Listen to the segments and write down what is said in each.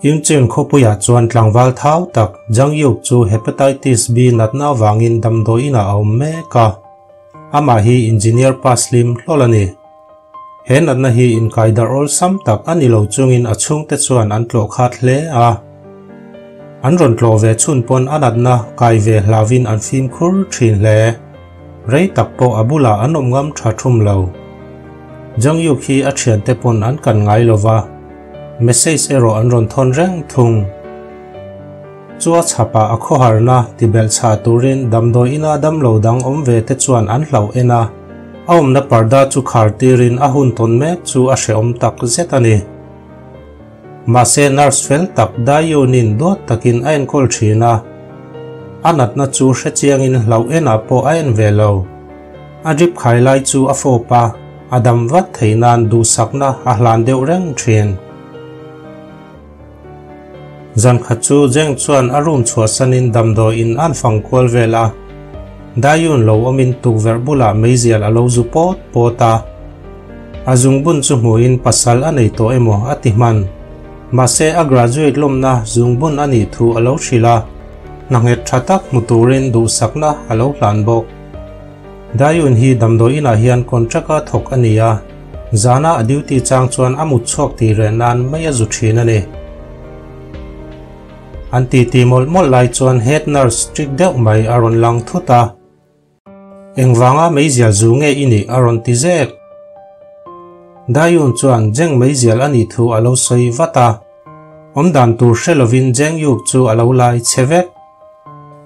Incheon khawpuiah chuan tlangval thau tak Jang Yuk chu Hepatitis B natna avangin damdawi inah a awm mek a, amah hi engineer pass hlim hlawl a ni. He natna hi inkaidarh awlsam tak a ni lo chungin a chhungte chuan an tlawh khat hle a. An rawn tlawh ve chhun pawn a natna kai ve hlauvin an fimkhur thin hle. Rei tak pawh a bulah an awm ngam tha thum lo. Jang Yuk hi a thiante pawn an kan ngai lo va, message erawh an rawn thawn reng thung. Chu a chhapah a khawharna tibelh chhah turin damdawi ina damlo dang awm ve te chuan an hlauh en a, a awmna parda chu khar tirin a hun tawn mek chu a hrehawm tak zet a ni. Mahse nurse fel tak Dayunin duat takin a enkawl thin a, a natna chu hrechiangin hlauh enah pawh a en ve lo. A drip khai lai chu a fawp a, a dam vat theih nan duhsakna a hlan deuh reng thin. Zan khat chu Jeng chuan a room chhuahsanin damdawi in an fang kual vel a, Dayun lo awmin tukverh bulah meizial a lo zu pawt pawt a. A zungbun chu hmuhin pasal a nei tawh emaw a ti hman. Mahse a graduate lawmna zungbun a nih thu a lo hrilh a, hna nghet tha tak hmu turin duhsakna a lo hlan bawk. Dayun hi damdawi inah hian contract a thawk a ni a, zana a duty chang chuan a mut chhuak tih reh nan mai a zu thin a ni. An titi mawlh mawlh lai chuan head nurse strict deuh mai a rawn lang thut a. Engvanga meizial zu nge i nih a rawn ti zek. Dayun chuan Jeng meizial a nih thu a lo sawi vat a. Awmdan tur hre lovin Jeng Yuk chu a lo lai che vek.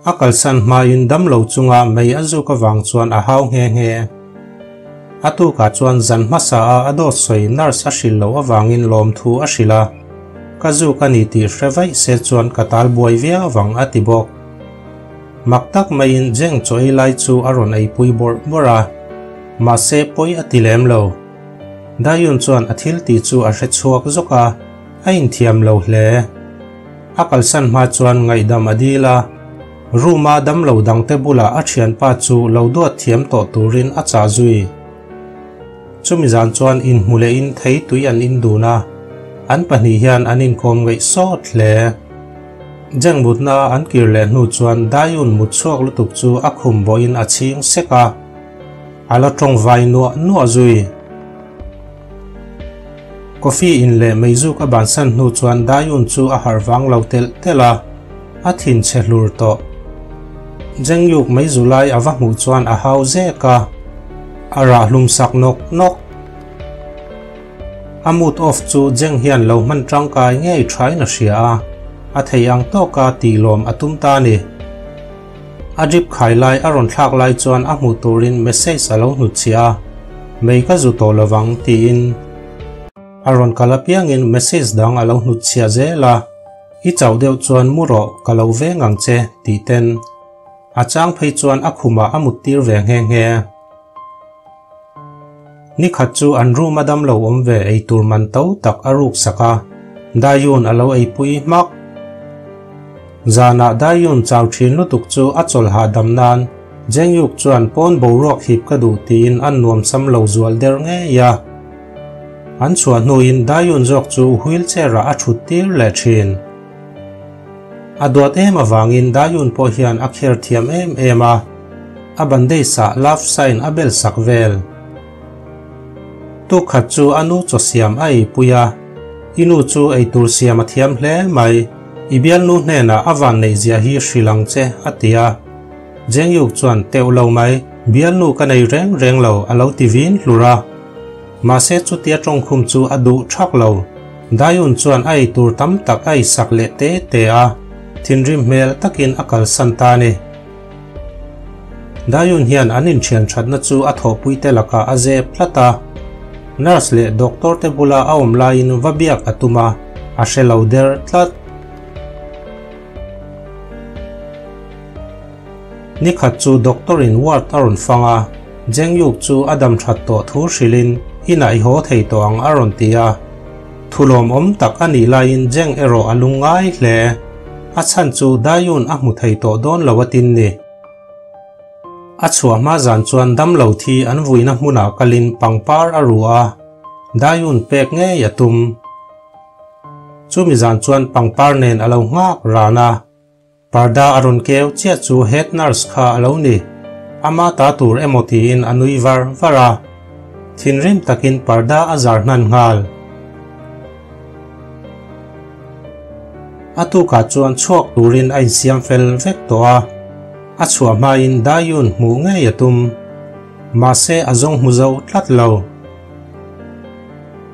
A kalsan hmain damlo chunga mei a zuk avang chuan a hau nghe nghe. A tukah chuan zan hmasa a a dawt sawi nurse a hrilh loh avangin lawmthu a hrilh a. Ka zuk a ni tih hre vaih se chuan ka tal buai viau vang a ti bawk. Mak tak maiin Jeng chaw ei lai chu a rawn eipui bawrh bawrh a, mahse pawi a ti lem lo. Dayun chuan a thil tih chu a hre chhuak zawk a, a inthiam lo hle. A kalsan hma chuan ngaihdam a dil a, room-a damlo dangte bulah a thianpa chu lo duat thiam tawh turin a chah zui. Chumi zan chuan inhmu lehin thei tui an indun a, an pahnih hian an inkawm ngaih sawt hle. Jeng mutna an kir leh hnu chuan Dayun mut chhuak lutuk chu a khum bawhin a chhing sek a, a la tawng vai nuah nuah zui. Coffee in leh meizuk a bansan hnu chuan Dayun chu a harh vang lo telh telh a, a thin chhe hlur tawh. Jeng Yuk meizu lai a va hmuh chuan a hau zek a, a rah hlum sak nawk nawk. A mood off chu Jeng hian lo hman tangkai ngei thain a hria a, a thei ang tawka tih lawm a tum ta a ni. A drip khai lai a rawn thlak lai chuan a hmuh turin message a lo hnutchhiah a, Mei ka zu tawh lovang tiin a rawn kal apiangin message dang a lo hnutchhiah zel a, I chauh deuh chuan mu rawh ka lo veng ang che tih ten a chang phei chuan a khumah a muttir ve nghe nghe. Ni khat chu an room a damlo awm ve ei tur man to tak a ruk sak a, Dayun a lo eipui hmak. Zanah Dayun chau thin lutuk chu a chawl hahdam nan Jengyuk chuan pawn boruak hip ka duh tiin an nuamsam lo zual der ngei a. An chhuah hnuin Dayun zawk chu wheelchair ah a thut tir leh thin. A duat em avangin Dayun pawh hian a kher thiam em em a, a bandage ah love sign a bel sak vel. Tuk khat chu a nu chaw siam a eipui a, I nu chu eitur siam a thiam hle mai, i bialnu hnenah a van neih zia hi hrilh ang che a ti a. Jengyuk chuan teuh lo mai, bialnu ka nei reng reng lo a lo ti vin hlur a. Mahse chutia tawngkhum chu a duh thak lo. Dayun chuan a eitur tam tak a eisak leh te te a, thinrim hmel takin a kalsan ta a ni. Dayun hian an inthian thatna chu a thawhpuite lakah a zep tlat a, nurse leh doctor te bula a awm laiin va biak a tum a, a hre lo der tlat. Nikhat chu doctor in ward a rawn fang a, Jengyuk chu a dam that tawh thu hrilhin inah i haw thei tawh ang a rawn ti a. Thulawmawm tak a nih laiin Jeng erawh a lungngai hle. A chhan chu Dayun a hmu thei tawh dawn lo a tin ni. A chhuah hma zan chuan damlo thi an vuina hmunah kalin pangpar a ru a, Dayun pek ngei a tum. Chumi zan chuan pangpar nen a lo nghak ran a. Parda a rawn keu chiah chu head nurse kha a lo ni. Ama ta tur emaw tiin a nui var var a. Thinrim takin parda a zar hnan nghal. A tukah chuan chhuak turin a insiam fel vek tawh a. A chhuah hmain Dayun hmuh ngei a tum. Mahse a zawng hmu zo tlat lo.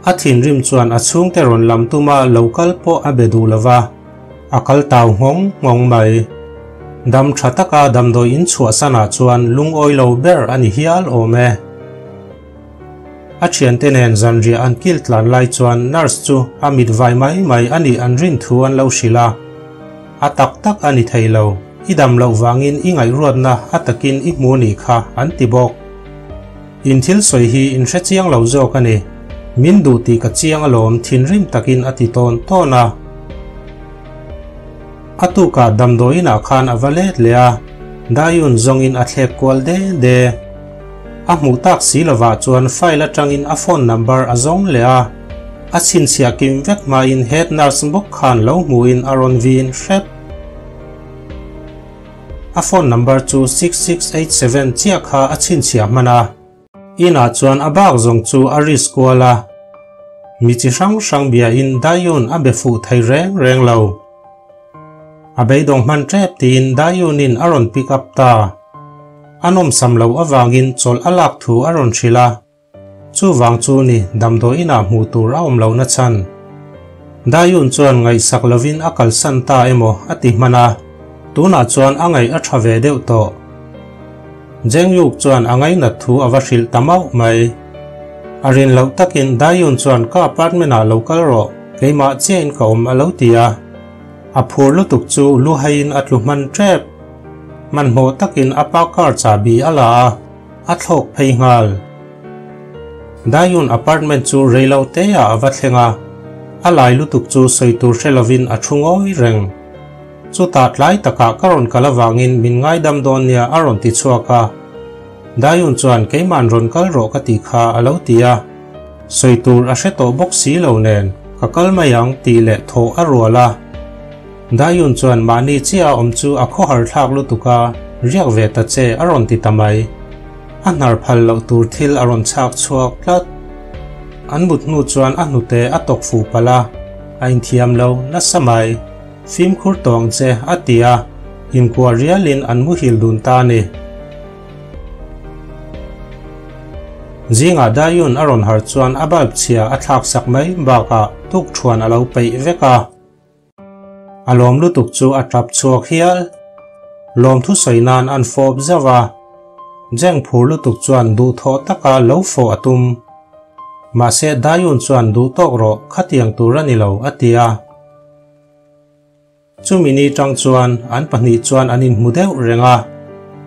A thinrim chuan a chhungte rawn lam tuma lo kal pawh a be duh lova, a kal tau nghawng nghawng mai. Dam tha taka damdawi in chhuahsanah chuan lungawi lo ber a ni hial awm e. A thiante nen zanriah an kil tlan lai chuan nurse chu a mit vai mai mai a nih an rin thu an lo hrilh a. A tak tak a ni thei lo, i dam loh vangin i ngaihruatna a takin i hmu nih kha an ti bawk. In thil sawi hi in hre chiang lo zawk a ni. Min duh tih ka chiang alawm thinrim takin a ti tawn tawn a. A tukah damdawiinah khan a va let leh a, Dayun zawngin a thlek kual de de. A hmuh tak si lovah chuan file atangin a phone number a zawng leh a, a chhinchhiah kim vek hmain head nurse bawk khan lo hmuhin a rawn vin hrep. A phone number chu 6687 chiah kha a chhinchhiah hman a. Inah chuan a bak zawng chu a risk kual a. Mi chi hrang hrang biain Dayun a be fuh thei reng reng lo. A beidawng hman tep tiin Dayunin a rawn pick up ta. A nawmsam loh avangin chawlh a lak thu a rawn hrilh a. Chuvang chu ni damdawi inah hmuh tur a awm loh nachhan. Dayun chuan ngaihsak lovin a kalsan ta emaw a ti hman a, tunah chuan a ngaih a tha ve deuh tawh. Jengyuk chuan a ngainat thu a va hrilh ta mauh mai. A rin loh takin Dayun chuan ka apartment ah lo kal rawh, keimah chiahin ka awm a lo ti a. A phur lutuk chu lu haiin a tlu hman tep. Hmanhmawh takin a pa car chahbi a la a. A thlawk phei nghal. Dayun apartment chu reilo te ah a va thleng a, a lai lutuk chu sawi tur hre lovin a thu ngawi reng. Chutah tlai takah ka rawn kal avangin min ngaidam dawn nia a rawn ti chhuak a. Dayun chuan keima'n rawn kal rawh ka tih kha a lo ti a. Sawi tur a hre tawh bawk si lo nen ka kal mai ang tih leh thawh a rual a. Dayun chuan mahni chiah a awm chu a khawhar thlak lutuk a, riak ve ta che a rawn ti ta mai. A hnar phal loh tur thil a rawn chhak chhuak tlat. An mut hnu chuan a hnute a tawk fuh palh a, a inthiam lo nasa mai. Fimkhur tawng che a ti a, inkuah rialin an muhil dun ta a ni. Zingah Dayun a rawn harh chuan a bulb chhia a thlak sak mai bakah tukṭhuan a lo peih vek a. A lawm lutuk chu a tap chhuak hial. Lawmthu sawi nan an fawp zauh a. Jeng phur lutuk chuan duhthawh taka lo fawh a tum. Mahse Dayun chuan duhtawk rawh khatiang tur a ni lo a ti a. Chumi ni tang chuan an pahnih chuan an inhmu deuh reng a.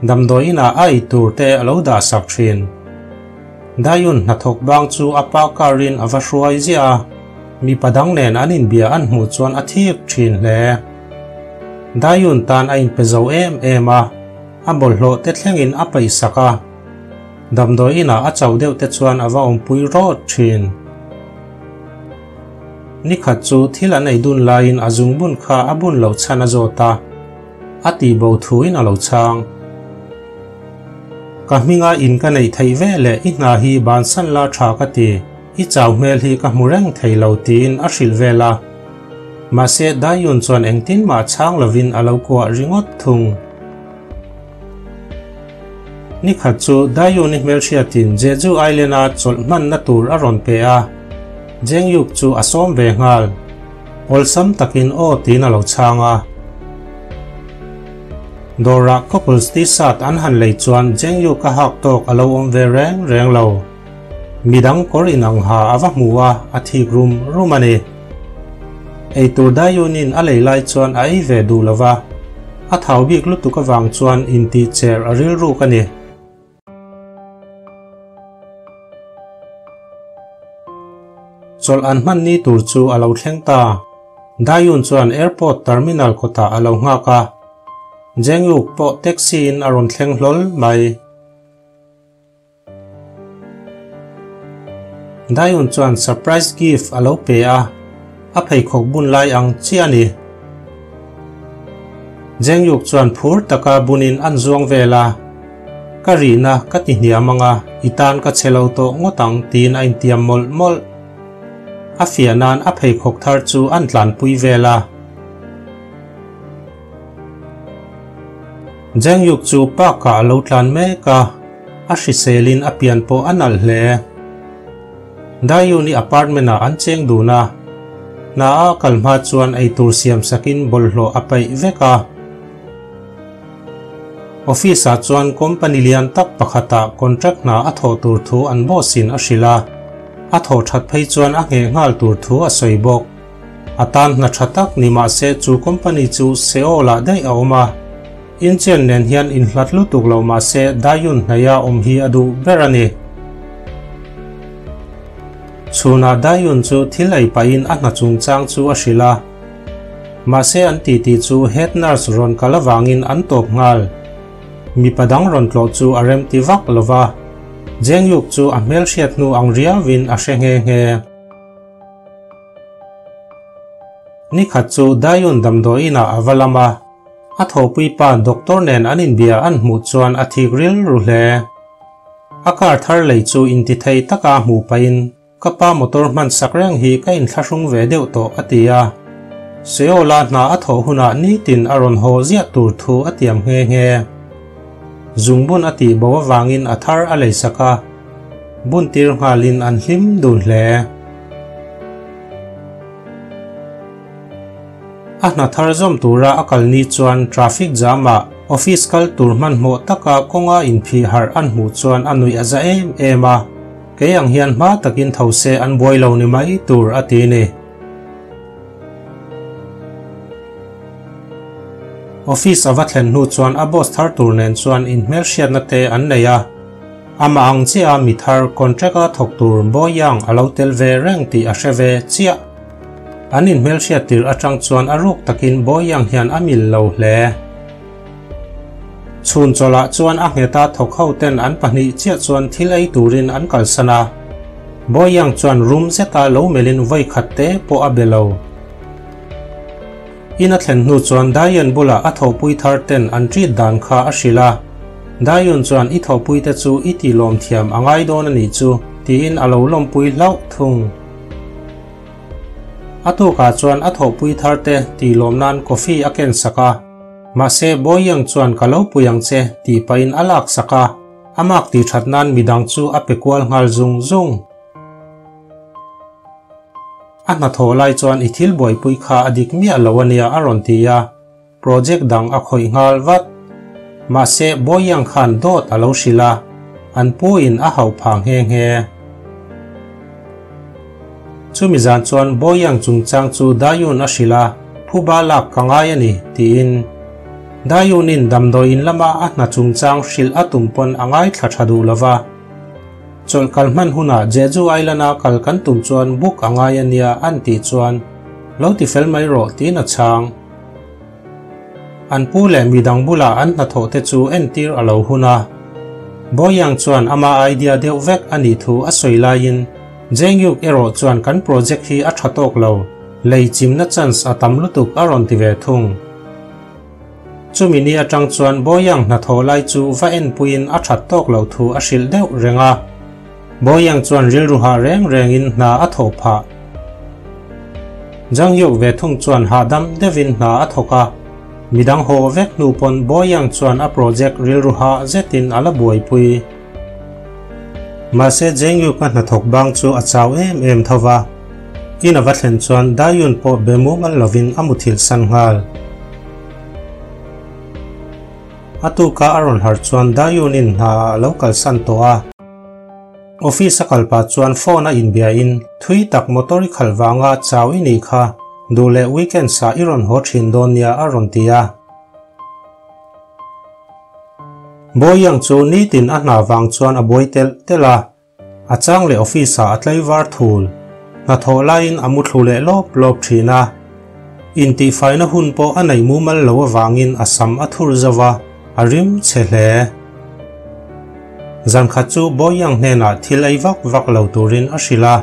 Damdawi inah a ei tur te a lo dah sak thin. Dayun hnathawk bang chu a pa car in a va hruai ziah a. Mipa dang nen an inbia an hmuh chuan a thik thin hle. Dayun tan a inpe zo em em a, a bawlhhlawh te thlengin a paih sak a. Damdawi inah a chauh deuh te chuan a va awmpui rawt thin. Nikhat chu thil an ei dun laiin a zungbun kha a bun lo chhan a zawt a, a tihbo thuin a lo chhang. Ka hminga in ka neih theih ve leh i hna hi bansan la tha ka ti. I chau hmel hi ka hmu reng thei lo tiin a hrilh vel a. Mahse Dayun chuan engtin mah chhang lovin a lo kuah ringawt thung. Nikhat chu Dayun-i hmelhriatin Jeju Island-a chawlh hmanna tur a rawn pe a, Jengyuk chu a sawm ve nghal. Awlsam takin aw tiin a lo chhang a. Dawrah couples t-shirt an han lei chuan Jengyuk a hak tawk a lo awm ve reng reng lo. Midang kawr inang ha a va hmu a, a thik rum rum a ni. Eitur Dayunin a lei lai chuan a ei ve duh lo va, a thau bik lutuk avang chuan intih cher a rilruk a ni. Chawlh an hman ni tur chu a lo thleng ta. Dayun chuan airport terminal kawtah a lo nghak a. Jengyuk pawh taxi in a rawn thleng hlawl mai. Dayun chuan surprise gift a lo pe a, A pheikhawk bun lai ang chiah a ni. Jengyuk chuan phur taka bunin an zuang vel a, Ka rihna ka ti hniam anga, i tan ka che lo tawh ngawt ang tiin a intiam mawlh mawlh. A fiah nan a pheikhawk thar chu an tlanpui vel a. Jengyuk chu park-ah a lo tlan mek a, a hriselin a pian pawh a nalh hle. Dayun-i apartment-ah an cheng dun a, hna a kal hma chuan eitur siam sakin bawlhhlawh a paih vek a. Office-ah chuan company lian tak pakhatah contract hna a thawh tur thu an boss-in a hrilh a, a thawh that phei chuan a ngheh nghal tur thu a sawi bawk. A tan hna tha tak ni mah se chu company chu Seoul-ah daih a awm a. Incheon nen hian inhlat lutuk lo mah se Dayun hnaia awm hi a duh ber a ni. Chhunah Dayun chu thil ei pahin a hna chungchang chu a hrilh a. Mahse an titi chu head nurse rawn kal avangin an tawp nghal. Mipa dang rawn tlawh chu a remti vak lo va, Jengyuk chu a hmelhriat hnu ang riauin a hre nghe nghe. Nikhat chu Dayun damdawiinah a va lam a, a thawhpui pa doctor nen an inbia an hmuh chuan a thik rilru hle. A car thar lei chu intithei taka hmuh pahin ka pa motor hman sak reng hi ka inthlahrung ve deuh tawh a ti a. Seoul-a hna a thawh hunah nitin a rawn haw ziah tur thu a tiam nghe nghe. Zungbun a tih bo avangin a thar a lei sak a. Buntir nghalin an hlim dun hle. A hna thar zawm tura a kal ni chuan traffic jam-ah office kal tur hmanhmawh taka kawnga inphih harh an hmuh chuan a nuih a za em em a, kei ang hian hma takin tho se an buai lo ni mai tur a ti ni. Office a va thlen hnu chuan a boss thar tur nen chuan inhmelhriatna te an nei a. Amah ang chiah a mi thar contract-a thawk tur Boyang a lo tel ve reng tih a hre ve chiah. An inhmelhriat tirh atang chuan a ruk takin Boyang hian a mil lo hle. Chhun chawlhah chuan a ngheta thawk ho ten an pahnih chiah chuan thil ei turin an kalsan a. Boyang chuan rum zeta lo melhin vawi khat te pawh a be lo. In a thlen hnu chuan Dayun bulah a thawhpui thar ten an treat dan kha a hrilh a. Dayun chuan i thawhpui te chu i ti lawm thiam a ngai dawn a nih chu tiin a lo lawmpui hlauh thung. A tukah chuan a thawhpui thar te ti lawm nan coffee a ken sak a. Mahse Boyang chuan ka lo pui ang che tih pahin a lak sak a, a mak tih that nan midang chu a pe kual nghal zung zung. A hnathawh lai chuan i thil buaipui kha a dik miah lo a nia a rawn ti a, project dang a khawih nghal vat. Mahse Boyang khan dawt a lo hrilh a, an pu in a hauh phah nghe nghe. Chumi zan chuan Boyang chungchang chu Dayun a hrilh a, phuba lak ka ngai a ni, tiin. Dayun in damdawi in lama a hna chungchang hrilh a tum pawn a ngaithla tha duh lo va. Chawlh kal hman hunah Jeju Island-a kal kan tum chuan book a ngai a nia an tih chuan lo ti fel mai rawh tiin a chhang. An pu leh midang bulah an hnathawh te chu entir a lo hun a. Boyang chuan ama idea deuh vek a nih thu a sawi laiin Jengyuk erawh chuan kan project hi a tha tawk lo, lei chimna chance a tam lutuk a rawn ti ve thung. Chumi ni atang chuan Boyang hnathawh lai chu va enpuiin a that tawk loh thu a hrilh deuh reng a. Boyang chuan rilru hah reng rengin hna a thawh phah. Jang Hyuk ve thung chuan hahdam deuhin hna a thawk a. Midang haw vek hnu pawn Boyang chuan a project rilru hah zetin a la buaipui. Mahse Jang Hyuk-a hnathawk bang chu a chau em em tho va. In a va thlen chuan Dayun pawh be mumal lovin a muthilh san nghal. A tuka a rawn harh chuan Dayunin hna ah a lo kalsan tawh a. Office a kal pah chuan phone a inbia in thui tak motor i khalh vanga chau i nih kha, duh leh weekends ah i rawn haw thin dawn nia a rawn ti a. Boyang chu nitin a hna vang chuan a buai telh telh a. A chang leh office ah a tlaivar thul. Hnathawh laiin a muthlu leh lawp lawp thin a. Intihfaina hun pawh a neih mumal lo avangin a sam a thur zo va, a rim chhe hle. Zankhat chu Boyang hnenah thil ei vak vak lo turin a hrilh a.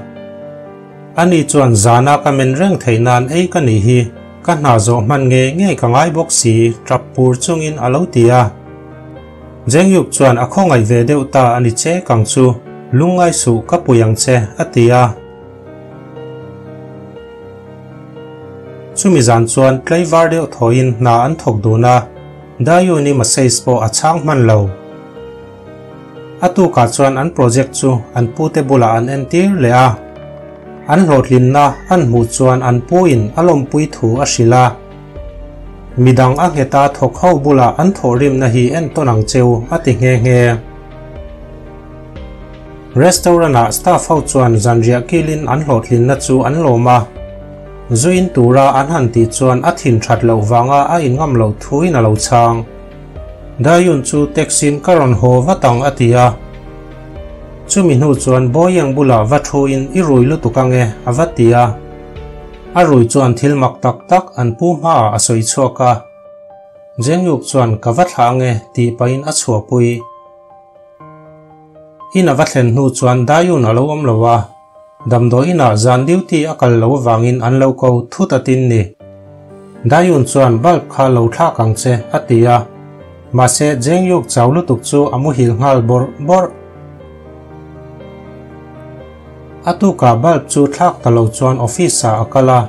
Ani chuan zana ka men reng theih nan ei ka nih hi, ka hna zawh hman ngei ngei ka ngai bawk si, tap pur chungin a lo ti a. Jengyuk chuan a khawngaih ve deuh ta a ni che kang chu, lungngai suh ka pui ang che, a ti a. Chumi zan chuan tlaivar deuh thawiin hna an thawk dun a, Dayuni message pawh a chhang hman lo. A tukah chuan an project chu an pute bulah an entir leh a. An hlawhtlinna an hmuh chuan an puin a lawmpui thu a hrilh a. Midang a ngheta thawk ho bulah an thawhrimna hi entawn ang cheu a ti nghe nghe. Restaurant-ah staff ho chuan zanriah kilin an hlawhtlinna chu an lawm a. Zu in tura an han tih chuan a thin that loh vanga a inngam loh thuin a lo chhang. Dayun chu taxi-in ka rawn haw vat ang a ti a. Chumi hnu chuan Boyang bulah va thuin i rui lutuk ange a va ti a. A rui chuan thil mak tak tak an pu hmaah a sawi chhuak a. Jengyuk chuan ka va thlah ange tih pahin a chhuahpui. In a va thlen hnu chuan Dayun a lo awm lo a. Damdawi inah zan duty a kal lo avangin an lo ko thut a tin ni. Dayun chuan bulb kha lo thlak ang che a ti a, mahse Jengyuk chau lutuk chu a muhil nghal bawrh bawrh. A tukah bulb chu thlak ta lo chuan office ah a kal a,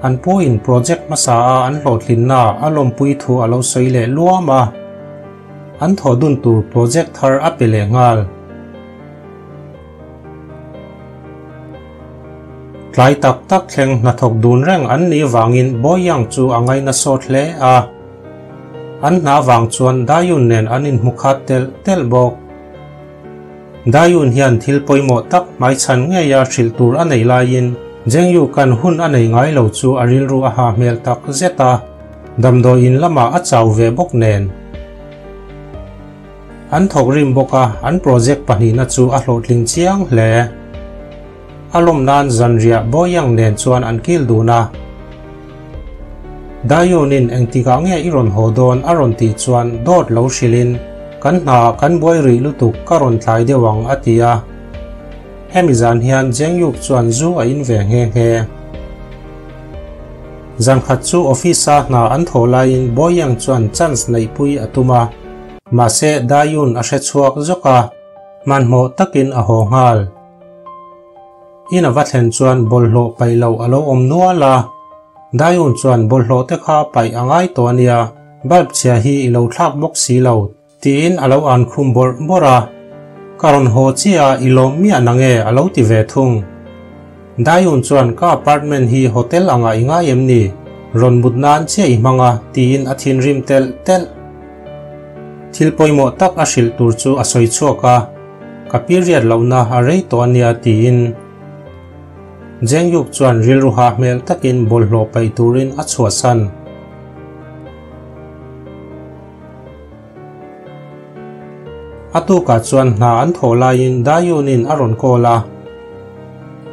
an pu in project hmasa a an hlawhtlinna a lawmpui thu a lo sawi leh luam a, an thawh dun tur project thar a pe leh nghal. Tlai tak tak thleng hnathawk dun reng an nih vangin Boyang chu a ngaina sawt hle a. An hna vang chuan Dayun nen an inhmu khat telh telh bawk. Dayun hian thil pawimawh tak hmaichhan ngeia hrilh tur a neih laiin Jengyu-kan hun a nei ngai lo chu a rilru a ha hmel tak zet a, damdawi in lamah a chau ve bawk nen. An thawk rim bawk a, an project pahnihna chu a hlawhtling chiang hle. A lawm nan zanriah Boyang nen chuan an kil dun a. Dayunin engtikah nge i rawn haw dawn a rawn tih chuan dawt lo hrilhin, Kan hnaah kan buai rih lutuk ka rawn tlai deuh ang a ti a. Hemi zan hian Jengyuk chuan zu a in ve nghe nghe. Zankhat chu office-a hna an thawh laiin Boyang chuan chance neihpui a tum a. Mahse Dayun a hre chhuak zawk a, hmanhmawh takin a haw nghal. In a va thlen chuan bawlhhlawh paih loh a lo awm nual a. Dayun chuan bawlhhlawh te kha paih a ngai tawh a nia, bulb chhia hi i lo thlak bawk si lo, tiin a lo an khum bawrh bawrh a. Ka rawn haw chiah a, i lawm miah nange a lo ti ve thung. Dayun chuan ka apartment hi hotel angah i ngai em ni? Rawn mut nan chiah i hmang a, tiin a thinrim telh telh. Thil pawimawh tak a hrilh tur chu a sawi chhuak a, ka period lohna a rei tawh a nia tiin Jengyuk chuan rilru hah hmel takin bawlhhlawh paih turin a chhuahsan. A tukah chuan hna an thawh laiin Dayunin a rawn call a,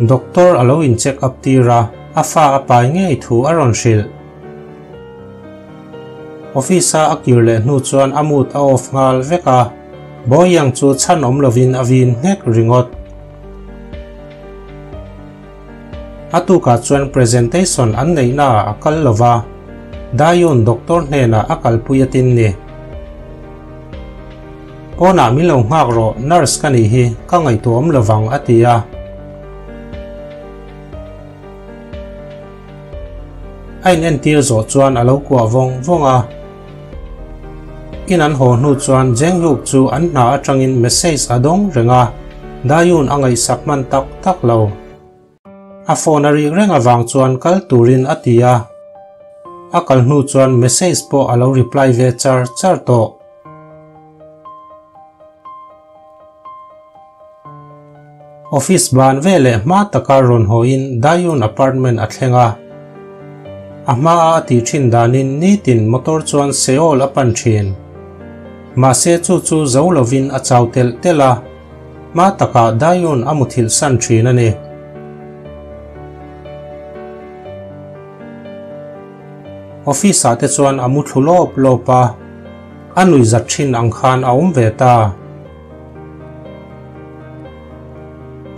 doctor a lo in check up tir a, a fa a pai ngei thu a rawn hrilh. Office-a a kir leh hnu chuan a mood a off nghal vek a, Boyang chu chhan awm lovin a vin nghek ringawt. A tukah chuan presentation an neihnaah a kal lo va, Dayun doctor hnenah a kalpui a tin ni. Pawnah min lo nghak rawh, nurse ka nih hi, ka ngaihtuah awm lovang a ti a. A inentir zawh chuan a lo kuah vawng vawng a. In an haw hnu chuan Jengluk chu an hna atangin message a dawng reng a, Dayun a ngaihsak hman tak tak lo. A phone a rik reng avang chuan kal turin a ti a. A kal hnu chuan message pawh a lo reply ve char char tawh. Office ban veleh hma taka rawn hawiin Dayun apartment a thleng a. A hmaa a tih thin danin nitin motor chuan Seoul a pan thin. Mahse chu chu zo lovin a chau telh telh a, hma takah Dayun a muthilh san thin a ni. Office ah te chuan a muthlu lawp lawp a, a nuihzat thin ang khan a awm ve ta.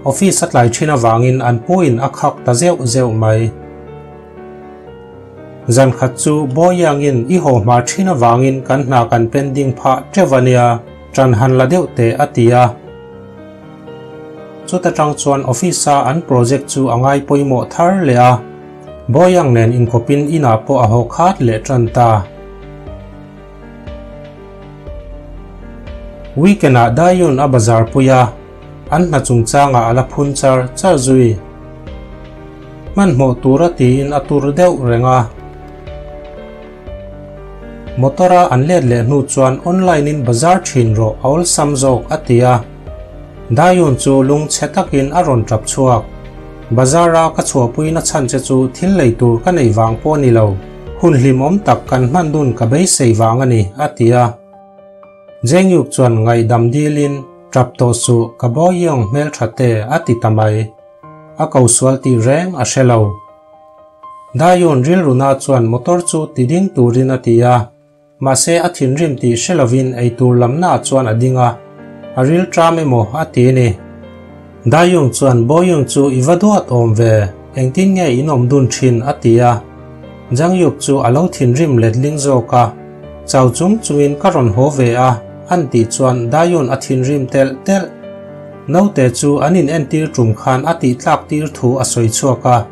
Office a tlai thin avangin an puin a khak ta zeuh zeuh mai. Zan khat chu Bawiangin i haw hma thin avangin kan hna kan pending phah teuh a nia, ṭan han la deuh teh a ti a. Chuta tang chuan office a an project chu a ngai pawimawh thar leh a, Bawiang nen inkawpin inah pawh a haw khat leh ṭan ta. Weekend ah Dayun a bazar pui a, an hna chungchangah a la phun char char zui. Hmanhmawh tura tiin a tur deuh reng a. Motor a an let leh hnu chuan online in bazar thin rawh a awlsam zawk a ti a. Dayun chu lungchhe takin a rawn tap chhuak. Bazar a ka chhuahpui na chhan che chu thil lei tur ka nei vang pawh a ni lo, hun hlimawm tak kan hman dun ka beisei vang a ni a ti a. Jengyuk chuan ngaihdam dilin tap tawh suh ka Bawiong hmeltha te a ti ta mai. A ko sual tih reng a hre lo. Dayun rilruna chuan motor chu ti ding turin a ti a, mahse a thinrim tih hre lovin eitur lamnaah chuan a ding a, a ril ṭam emaw a ti ni. Dayung chuan Boyung chu i va duat awm ve, engtin nge in awm dun ṭhin a ti a. Jangyuk chu a lo thinrim letling zawk a, chau chung chungin ka rawn haw ve a, an tih chuan Dayun a thinrim telh telh. Naute chu an in entir tum khan a tih tlak tir thu a sawi chhuak a.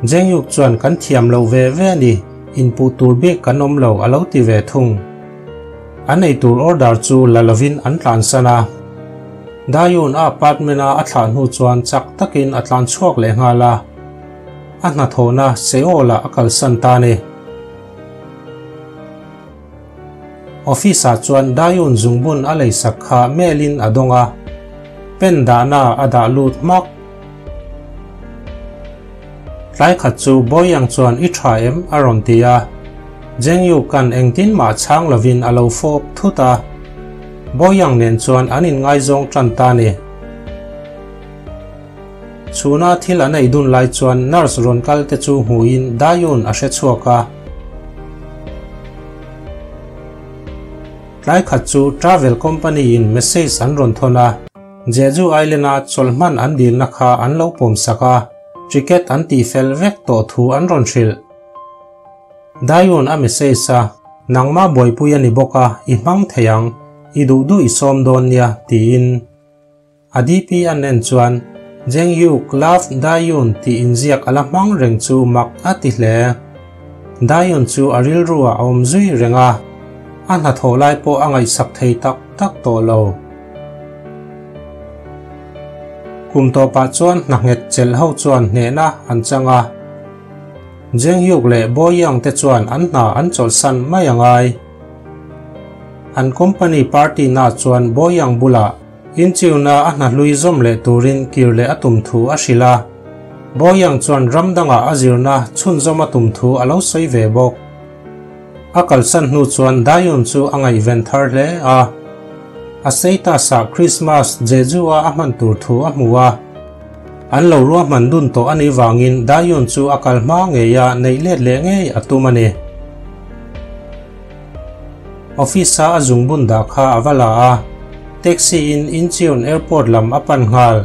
Jengyuk chuan kan thiam lo ve ve a ni, inpuh tur bik kan awm lo a lo ti ve thung. An ei tur order chu la lovin an tlansan a. Dayun a apartment a a thlah hnu chuan chak takin a tlan chhuak leh nghal a. A hnathawhna Seoul ah a kalsan ta a ni. Office ah chuan Dayun zungbun a leisak kha mail in a dawng a, pen dahna a dah lut hmak. Tlai khat chu Boyang chuan i tha em a rawn ti a, Jengyu kan engtin mah chhang lovin a lo fawp thut a, Boyang nen chuan an inngaizawng tan ta ni. Chhuna thil an ei dun lai chuan nurse rawn kal te chu hmuhin Dayun a hre chhuak a. Tlai khat chu travel company in message an rawn thawn a, Jeju Island a chawlh hman an dilna kha an lo pawm sak a, ticket an tih fel vek tawh thu an rawn hrilh. Dayun a message a, Nangmah buaipui a ni bawk a, i hmang thei ang, i duh duh i sawm dawn nia, tiin. A DP an en chuan Jeng Yuk Love Dayun tih inziak a la hmang reng chu mak a ti hle. Dayun chu a rilru ah a awm zui reng a, a hnathawh lai pawh a ngaihsak thei tak tak tawh lo. Kum tawpah chuan hna nghet chelh ho chuan hnehna an chang a. Jeng Yuk leh Bo Young te chuan an hna an chawlhsan mai a ngai. An company party na chuan Bo Young bulah Inchiuna a hna hlui zawm leh turin kir leh a tum thu a hrilh a. Boyang chuan ram dangah a zirna chhunzawm a tum thu a lo sawi ve bawk. A kalsan hnu chuan Dayun chu a ngaihven thar hle a. A status-ah Christmas Jeju-a a hman tur thu a hmu a. An lo ruahman dun tawh a nih vangin Dayun chu a kal hma ngei a neih let leh ngei a tum a ni. Office-a a zungbun dah kha a va la a, taxi-in Incheon Airport lam a pan nghal.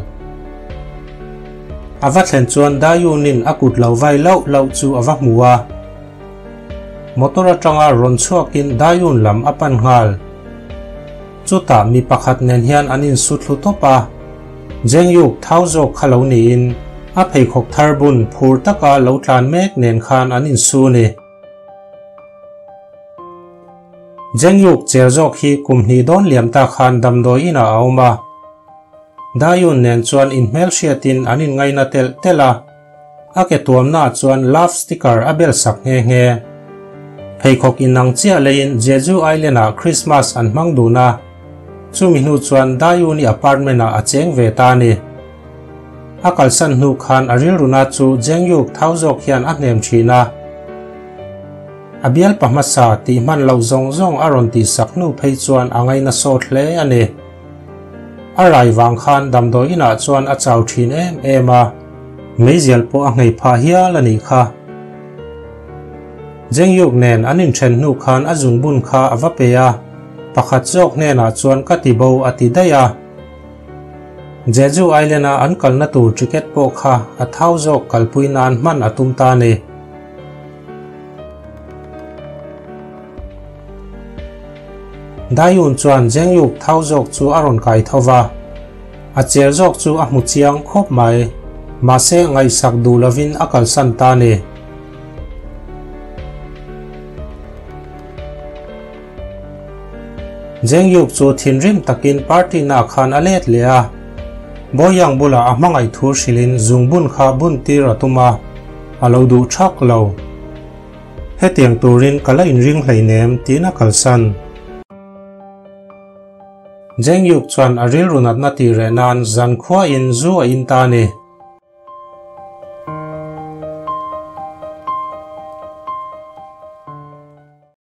A va thlen chuan Dayun-in a kut lo vai lauh lauh chu a va hmu a. Motor atanga rawn chhuakin Dayun lam a pan nghal. Chutah mi pakhat nen hian an insu thlu tawp a, Jengyuk thau zawk kha lo niin a pheikhawk thar bun phur taka lo tlan mek nen khan an insu a ni. Jengyuk cher zawk hi kum hnih dawn liam ta khan damdawi inah a awm a. Dayun nen chuan inhmelhriatin an inngaina telh telh a, a ke tuamnaah chuan love sticker a bel sak nghe nghe. Pheikhawk inang chiah leiin Jeju Island-ah Christmas an hmang dun a, chumi hnu chuan Dayun-i apartment-ah a cheng ve ta a ni. A kalsan hnu khan a rilruna chu Jengyuk thau zawk hian a hnem thin a. A bialpa hmasa tih hman loh zawng zawng a rawn tihsak hnu phei chuan a ngaina sawt hle a ni. A rai vang khan damdawi inah chuan a chau thin em em a, meizial pawh a nghei phah hial a nih kha. Jengyuk nen an inthen hnu khan a zungbun kha a va pe a, pakhat zawk hnenah chuan ka ti bo a ti daih a. Jeju Island-a an kalna tur ticket pawh kha a thau zawk kalpui nan hman a tum ta a ni. Dayun chuan Jengyuk thau zawk chu a rawn kai tho va, a cher zawk chu a hmu chiang khawp mai, mahse ngaihsak duh lovin a kalsan ta a ni. Jengyuk chu thinrim takin party naah khan a let leh a, Boyang bulah a hmangaih thu hrilhin zungbun kha bun tir a tum a, a lo duh thak lo. Hetiang turin ka la inring hleinem tiin a kalsan. Jengyuk chuan a rilru natna tih reh nan zan khuain zu a in ta a ni.